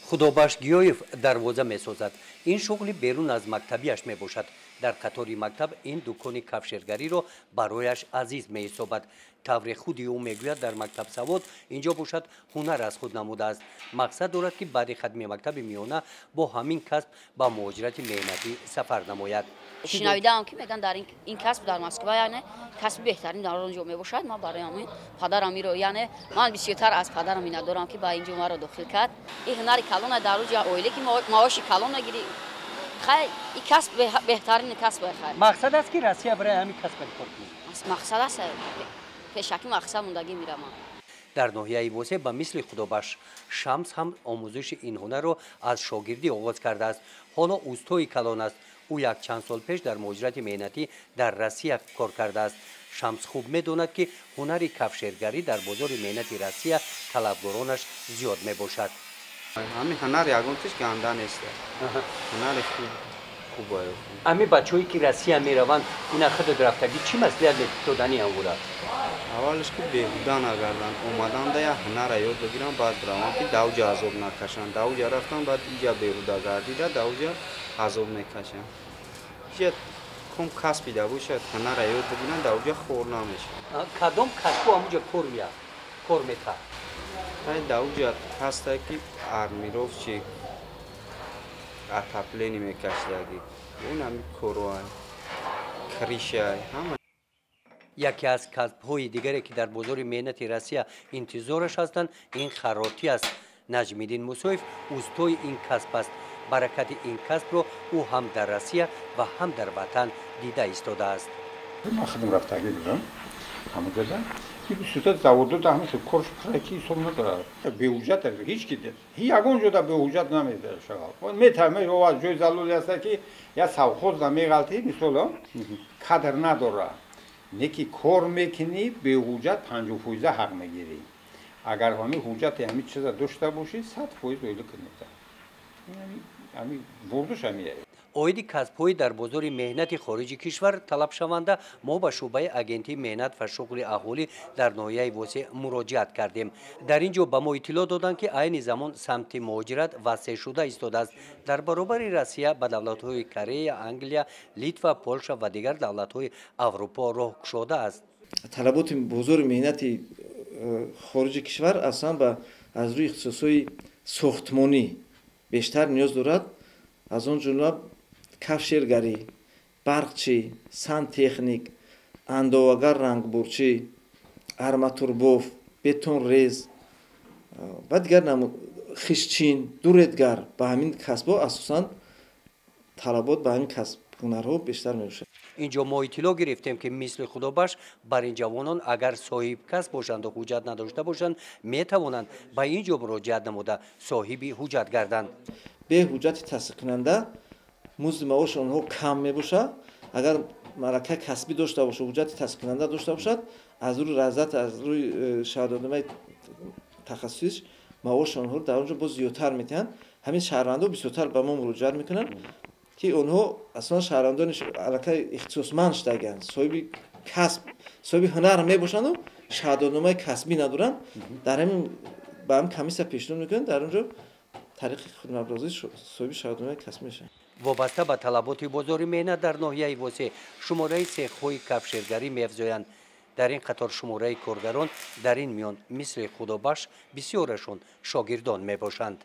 Худобахш Гиёев дарвоза месозад. Ин шуғли берун аз мактабиаш мебошад. Дар қатори мактаб ин дукони кафшергариро барояш азиз меҳисобад. Тавре худи ӯ мегӯяд, дар мактаб савод, инҷо бошад, ҳунар аз худ намудааст. Мақсад дорад, ки баъди хатми мактаби миёна бо ҳамин касб ба муҳоҷирати меҳнатӣ сафар намояд. Шинавидаам, ки мегӯянд, дар ин касб дар Москва, яъне касби беҳтарин дар он ҷо мебошад. Ман барои ҳамин падарам иро, яъне ман бисёртар аз падарам миннатдорам, ки ба ин ҷо маро дохил кард. Ин ҳунари калона, дар он ҷо оиле ки маоши калон мегирӣ. Хай, ин касб беҳтарини касб, хай. Мақсад аст, ки Россия барои ҳамин касб кор кунӣ? Мақсад аст, пешакӣ мақсад мондагӣ мирамам. Дар ноҳияи Восеъ ба мисли Худобахш Шамс ҳам омӯзиши ин ҳунарро аз шогирдӣ оғоз кардааст. Ҳоло устои калон аст. Ӯ як чанд сол пеш дар муҳоҷирати меҳнатӣ дар Россия кор кардааст. Шамс хуб медонад, ки ҳунари кафшергарӣ дар бозори меҳнати Россия талабгоронаш зиёд мебошад. Ҳамин ҳунар ягон чиз ганда нест, ҳунари хуб. Ҳамин бачаҳое, ки Россия мераванд, ина худат рафтагӣ, чӣ маслиҳат додани ҳамвора? Аввалаш, ки беҳуда нагарданд, омаданда як ҳунара ёд бигиранд, баъд бираванд, ки давҷа азоб накашанд. Давҷа рафтан, баъд иҷа беҳуда гардида, давҷа азоб мекашанд. Иҷа ком касбида бошад, ҳунара ёд бигиранд, давҷа хор намешавад. Кадом касбу ҳамуҷа кор меяд, кор метаҳад? Давҷа ҳаста, ки армировщик, отопление мекашидаги, он ҳами корҳоай, крышай, ҳама. Яке аз касбҳои дигаре, ки дар бозори меҳнати Россия интизораш ҳастанд, ин харротӣ аст. Наҷмиддин Мусоев устои ин касб аст. Баракати ин касбро ӯ ҳам дар Россия ва ҳам дар ватан дида истодааст. Ман худам рафтагӣ будам ҳамаҷода, бисёртар заводода ҳамин хел корш пурра, ки ҳисоб надорад. Беҳуҷҷат ҳеҷ ки ягон ҷода беҳуҷҷат намешавад. Метавонад, ҷои залоле аста, ки як совхоз намеғалтӣ, мисол, кадр надорад, не ки кор мекунӣ, беҳуҷҷат 50 фоиза ҳақ мегирӣ. Агар ҳамин ҳуҷҷати ҳамин чиза дошта бошӣ, 100% ойлӣ кунед. Ҳамин бурдуш ҳамия. Оиди касбҳои дар бозори меҳнати хориҷи кишвар талабшаванда мо ба шӯъбаи Агентии меҳнат ва шуғли аҳолӣ дар ноҳияи Восеъ муроҷиат кардем. Дар ин ҷо ба мо иттилоъ доданд, ки айни замон самти муҳоҷират васеъшуда истодааст. Дар баробари Россия ба давлатҳои Корея, Англия, Литва, Полша ва дигар давлатҳои Аврупо роҳ кушода аст. Талаботи бозори меҳнати хориҷи кишвар аслан ба аз рӯи ихтисосҳои сохтмонӣ бештар ниёз дорад, аз он ҷумла кафшергарӣ, барқчӣ, сантехник, андовагар, рангбурчӣ, арматурбоф, бетонрез ва дигар хишчин, дуредгар. Ба ҳамин касбҳо асосан талабот, ба ҳамин касб ҳунарҳо бештар мебошад. Инҷо мо иттилоъ гирифтем, ки мисли Худобахш бар ин ҷавонон, агар соҳиб касб бошанду ҳуҷҷат надошта бошанд, метавонанд ба ин ҷо муроҷиат намуда, соҳиби ҳуҷҷат гарданд. Бе ҳуҷҷати тасдиқкунанда музди маоши онҳо кам мебошад. Агар малакаи касбӣ дошта бошад, ҳуҷҷати тасдиқкунанда дошта бошад, аз рӯи разряд, аз рӯи шаҳодатномаи тахассусиш маоши онҳоро дар он ҷо боз зиёдтар метиҳанд. Ҳамин шаҳрвандо бисёртар ба мо муроҷиат мекунанд, ки онҳо аслан шаҳрвандони аллакай ихтисосманд шудагианд, соҳиби касб, соҳиби ҳунар мебошанду шаҳодатномаи касбӣ надоранд. Дар ҳамин ба ҳамин комиссия пешниҳод мекунанд, дар он ҷо тариқи худмабдозӣ соҳиби шаҳодатномаи касбӣ мешаванд. Вобаста ба талаботи бозори меҳнат дар ноҳияи Восеъ шумораи сехҳои кафшергарӣ меафзоянд. Дар ин қатор шумораи коргарон, дар ин миён мисли Худобахш бисёрашон шогирдон мебошанд.